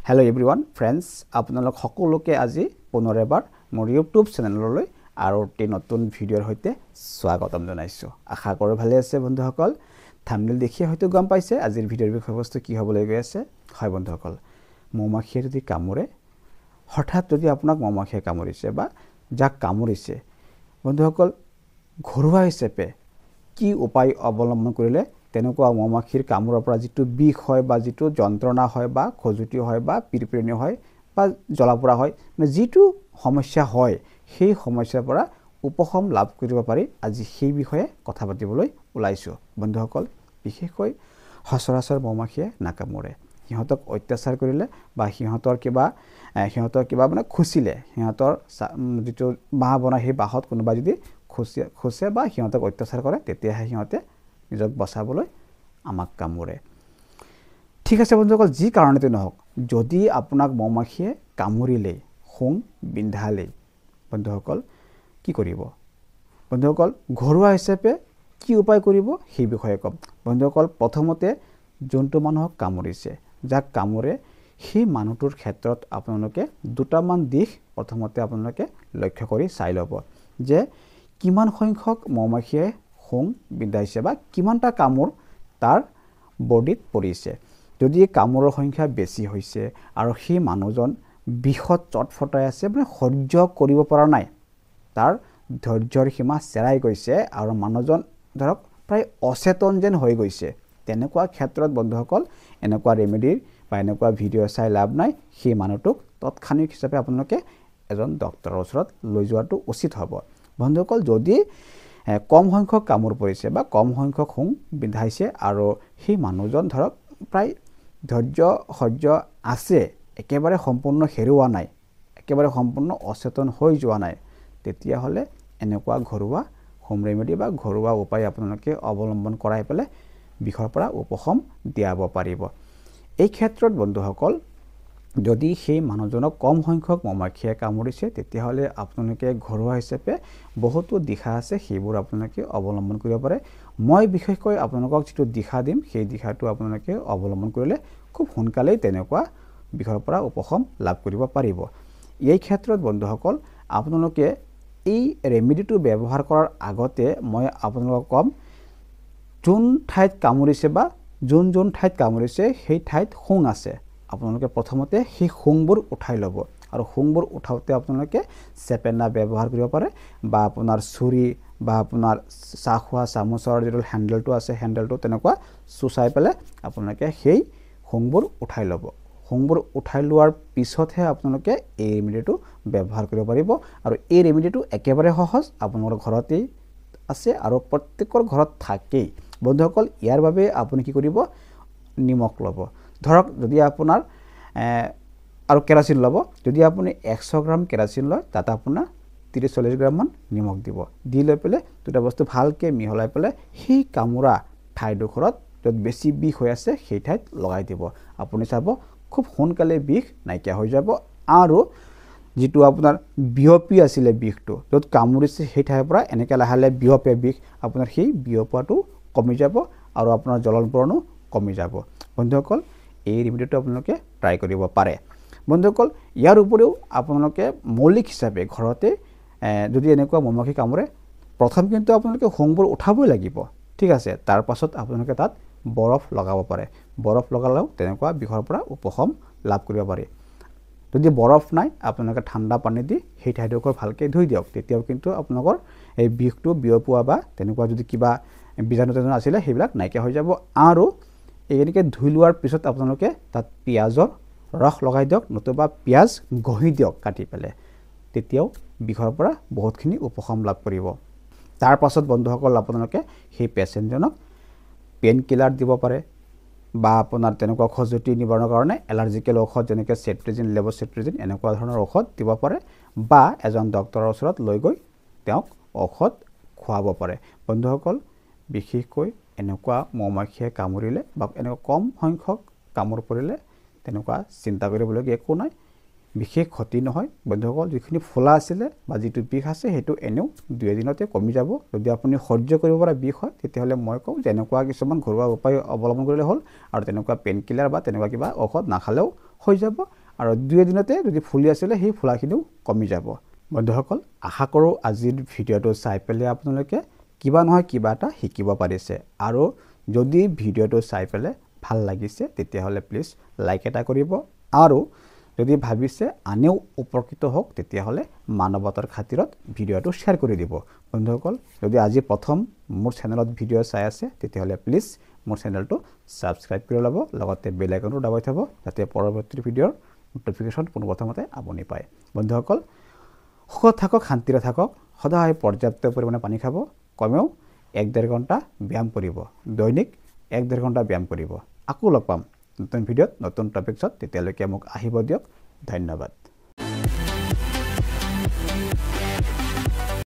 Hello' everyone friends, আপোনালোক সকলোকে আজি পুনৰ এবাৰ মোৰ ইউটিউব চেনেললৈ আৰু এটি নতুন ভিডিঅ'ৰ সৈতে স্বাগতম জনাইছোঁ। আশা কৰোঁ ভালে আছে বন্ধুসকল। থাম্বনেইল দেখিয়ে হয়তো গম পাইছে আজিৰ ভিডিঅ'ৰ বিষয়বস্তু কি হ'বলৈ গৈ আছে। হয় বন্ধুসকল, মৌমাখিয়ে যদি কামোৰে, হঠাৎ যদি আপোনাক মৌমাখিয়ে কামুৰিছে বা যাক কামুৰিছে, বন্ধুসকল ঘৰুৱা হিচাপে কি উপায় অৱলম্বন কৰিলে তেনেকুৱা মৌমাখিৰ কামোৰৰ পৰা যিটো বিষ হয় বা যিটো যন্ত্ৰণা হয় বা খজুতি হয় বা পিৰপিৰণি হয় বা জ্বলা পোৰা হয়, মানে যিটো সমস্যা হয় সেই সমস্যাৰ পৰা উপশম লাভ কৰিব পাৰি, আজি সেই বিষয়ে কথা পাতিবলৈ ওলাইছোঁ। বন্ধুসকল, বিশেষকৈ সচৰাচৰ মৌমাখিয়ে নাকামোৰে। সিহঁতক অত্যাচাৰ কৰিলে বা সিহঁতৰ কিবা মানে খুচিলে, সিহঁতৰ যিটো বাঁহ বনায় সেই বাঁহত কোনোবা যদি খুচে বা সিহঁতক অত্যাচাৰ কৰে, তেতিয়াহে সিহঁতে নিজক বচাবলৈ আমাক কামোৰে। ঠিক আছে বন্ধুসকল, যি কাৰণতে নহওক, যদি আপোনাক মৌমাখিয়ে কামুৰিলেই, শুং বিন্ধালেই, বন্ধুসকল কি কৰিব? বন্ধুসকল ঘৰুৱা হিচাপে কি উপায় কৰিব সেই বিষয়ে ক'ম। বন্ধুসকল, প্ৰথমতে যোনটো মানুহক কামুৰিছে, যাক কামোৰে, সেই মানুহটোৰ ক্ষেত্ৰত আপোনালোকে দুটামান দিশ প্ৰথমতে আপোনালোকে লক্ষ্য কৰি চাই ল'ব যে কিমান সংখ্যক মৌমাখিয়ে শুং বিন্ধাইছে বা কিমানটা কামোৰ তাৰ বডিত পৰিছে। যদি কামোৰৰ সংখ্যা বেছি হৈছে আৰু সেই মানুহজন বিষত চটফটাই আছে, মানে সহ্য কৰিব পৰা নাই, তাৰ ধৈৰ্যৰ সীমা চেৰাই গৈছে আৰু মানুহজন ধৰক প্ৰায় অচেতন যেন হৈ গৈছে, তেনেকুৱা ক্ষেত্ৰত বন্ধুসকল এনেকুৱা ৰেমেডিৰ বা এনেকুৱা ভিডিঅ' চাই লাভ নাই। সেই মানুহটোক তৎক্ষণিক হিচাপে আপোনালোকে এজন ডক্টৰৰ ওচৰত লৈ যোৱাটো উচিত হ'ব। বন্ধুসকল, যদি কম সংখ্যক কামোৰ পৰিছে বা কম সংখ্যক শুং বিন্ধাইছে আৰু সেই মানুহজন ধৰক প্ৰায় ধৈৰ্য সহ্য আছে, একেবাৰে সম্পূৰ্ণ হেৰুওৱা নাই, একেবাৰে সম্পূৰ্ণ অচেতন হৈ যোৱা নাই, তেতিয়াহ'লে এনেকুৱা ঘৰুৱা হোম ৰেমেডি বা ঘৰুৱা উপায় আপোনালোকে অৱলম্বন কৰাই পেলাই বিষৰ পৰা উপশম দিয়াব পাৰিব। এই ক্ষেত্ৰত বন্ধুসকল, যদি সেই মানুহজনক কম সংখ্যক মৌমাখিয়ে কামুৰিছে, তেতিয়াহ'লে আপোনালোকে ঘৰুৱা হিচাপে বহুতো দিশা আছে, সেইবোৰ আপোনালোকে অৱলম্বন কৰিব পাৰে। মই বিশেষকৈ আপোনালোকক যিটো দিশা দিম, সেই দিশাটো আপোনালোকে অৱলম্বন কৰিলে খুব সোনকালেই তেনেকুৱা বিষৰ পৰা উপশম লাভ কৰিব পাৰিব। এই ক্ষেত্ৰত বন্ধুসকল, আপোনালোকে এই ৰেমেডিটো ব্যৱহাৰ কৰাৰ আগতে মই আপোনালোকক ক'ম, যোন ঠাইত কামুৰিছে বা যোন যোন ঠাইত কামুৰিছে সেই ঠাইত শুং আছে, আপোনালোকে প্ৰথমতে সেই শুংবোৰ উঠাই ল'ব। আৰু শুংবোৰ উঠাওঁতে আপোনালোকে চেপেনা ব্যৱহাৰ কৰিব পাৰে বা আপোনাৰ চুৰি বা আপোনাৰ চাহ খোৱা চামুচৰ যিটো হেণ্ডেলটো আছে, হেণ্ডেলটো তেনেকুৱা চুচাই পেলাই আপোনালোকে সেই শুংবোৰ উঠাই ল'ব। শুংবোৰ উঠাই লোৱাৰ পিছতহে আপোনালোকে এই ৰেমেডিটো ব্যৱহাৰ কৰিব পাৰিব। আৰু এই ৰেমেডিটো একেবাৰে সহজ, আপোনালোকৰ ঘৰতেই আছে আৰু প্ৰত্যেকৰ ঘৰত থাকেই। বন্ধুসকল, ইয়াৰ বাবে আপুনি কি কৰিব, নিমখ ল'ব। ধৰক যদি আপোনাৰ আৰু কেৰাচিন ল'ব, যদি আপুনি 100 গ্ৰাম কেৰাচিন লয়, তাত আপোনাৰ 30-40 গ্ৰামমান নিমখ দিব। দি লৈ পেলাই দুটা বস্তু ভালকৈ মিহলাই পেলাই সেই কামোৰা ঠাইডোখৰত য'ত বেছি বিষ হৈ আছে সেই ঠাইত লগাই দিব। আপুনি চাব খুব সোনকালে বিষ নাইকিয়া হৈ যাব। আৰু যিটো আপোনাৰ বিয়পি আছিলে বিষটো, য'ত কামুৰিছে সেই ঠাইৰ পৰা এনেকৈ লাহে লাহে বিয়পে বিষ, আপোনাৰ সেই বিয়পোৱাটো কমি যাব আৰু আপোনাৰ জ্বলন পোৰণো কমি যাব। বন্ধুসকল, এই ৰেমেডিটো আপোনালোকে ট্ৰাই কৰিব পাৰে। বন্ধুসকল, ইয়াৰ উপৰিও আপোনালোকে মৌলিক হিচাপে ঘৰতে যদি এনেকুৱা মৌমাখি কামোৰে, প্ৰথম কিন্তু আপোনালোকে শুংবোৰ উঠাবই লাগিব, ঠিক আছে। তাৰ পাছত আপোনালোকে তাত বৰফ লগাব পাৰে। বৰফ লগালেও তেনেকুৱা বিষৰ পৰা উপশম লাভ কৰিব পাৰি। যদি বৰফ নাই, আপোনালোকে ঠাণ্ডা পানী দি সেই ঠাইডোখৰ ভালকৈ ধুই দিয়ক, তেতিয়াও কিন্তু আপোনালোকৰ এই বিষটো বিয়পোৱা বা তেনেকুৱা যদি কিবা বীজাণু তেজাণু আছিলে সেইবিলাক নাইকিয়া হৈ যাব। আৰু এইখিনিকে ধুই লোৱাৰ পিছত আপোনালোকে তাত পিঁয়াজৰ ৰস লগাই দিয়ক, নতুবা পিঁয়াজ ঘঁহি দিয়ক কাটি পেলাই, তেতিয়াও বিষৰ পৰা বহুতখিনি উপশম লাভ কৰিব। তাৰ পাছত বন্ধুসকল, আপোনালোকে সেই পেচেণ্টজনক পেইন কিলাৰ দিব পাৰে বা আপোনাৰ তেনেকুৱা খজুৱতি নিবাৰণৰ কাৰণে এলাৰ্জিকেল ঔষধ যেনেকৈ চেট্ৰিজিন, লেভ'চেট্ৰিজিন এনেকুৱা ধৰণৰ ঔষধ দিব পাৰে বা এজন ডক্টৰৰ ওচৰত লৈ গৈ তেওঁক ঔষধ খুৱাব পাৰে। বন্ধুসকল, বিশেষকৈ এনেকুৱা মৌমাখিয়ে কামুৰিলে বা এনেকুৱা কম সংখ্যক কামোৰ পৰিলে তেনেকুৱা চিন্তা কৰিবলগীয়া একো নাই, বিশেষ ক্ষতি নহয়। বন্ধুসকল, যিখিনি ফুলা আছিলে বা যিটো বিষ আছে সেইটো এনেও দুই এদিনতে কমি যাব। যদি আপুনি সহ্য কৰিব পৰা বিষ হয়, তেতিয়াহ'লে মই কওঁ যে এনেকুৱা কিছুমান ঘৰুৱা উপায় অৱলম্বন কৰিলে হ'ল আৰু তেনেকুৱা পেইন কিলাৰ বা তেনেকুৱা কিবা ঔষধ নাখালেও হৈ যাব। আৰু দুই এদিনতে যদি ফুলি আছিলে সেই ফুলাখিনিও কমি যাব। বন্ধুসকল, আশা কৰোঁ আজিৰ ভিডিঅ'টো চাই পেলাই আপোনালোকে কিবা নহয় কিবা এটা শিকিব পাৰিছে। আৰু যদি ভিডিঅ'টো চাই পেলাই ভাল লাগিছে তেতিয়াহ'লে প্লিজ লাইক এটা কৰিব, আৰু যদি ভাবিছে আনেও উপকৃত হওক তেতিয়াহ'লে মানৱতাৰ খাতিৰত ভিডিঅ'টো শ্বেয়াৰ কৰি দিব। বন্ধুসকল, যদি আজি প্ৰথম মোৰ চেনেলত ভিডিঅ' চাই আছে তেতিয়াহ'লে প্লিজ মোৰ চেনেলটো ছাবস্ক্ৰাইব কৰি ল'ব, লগতে বেল আইকনটো দবাই থ'ব যাতে পৰৱৰ্তী ভিডিঅ'ৰ ন'টিফিকেশ্যন পোনপ্ৰথমতে আপুনি পায়। বন্ধুসকল, সুখত থাকক, শান্তিৰে থাকক, সদায় পৰ্যাপ্ত পৰিমাণে পানী খাব, কমেও 1-1.5 ঘণ্টা ব্যায়াম কৰিব, দৈনিক 1-1.5 ঘণ্টা ব্যায়াম কৰিব। আকৌ লগ পাম নতুন ভিডিঅ'ত নতুন টপিকছত, তেতিয়ালৈকে মোক আহিব দিয়ক। ধন্যবাদ।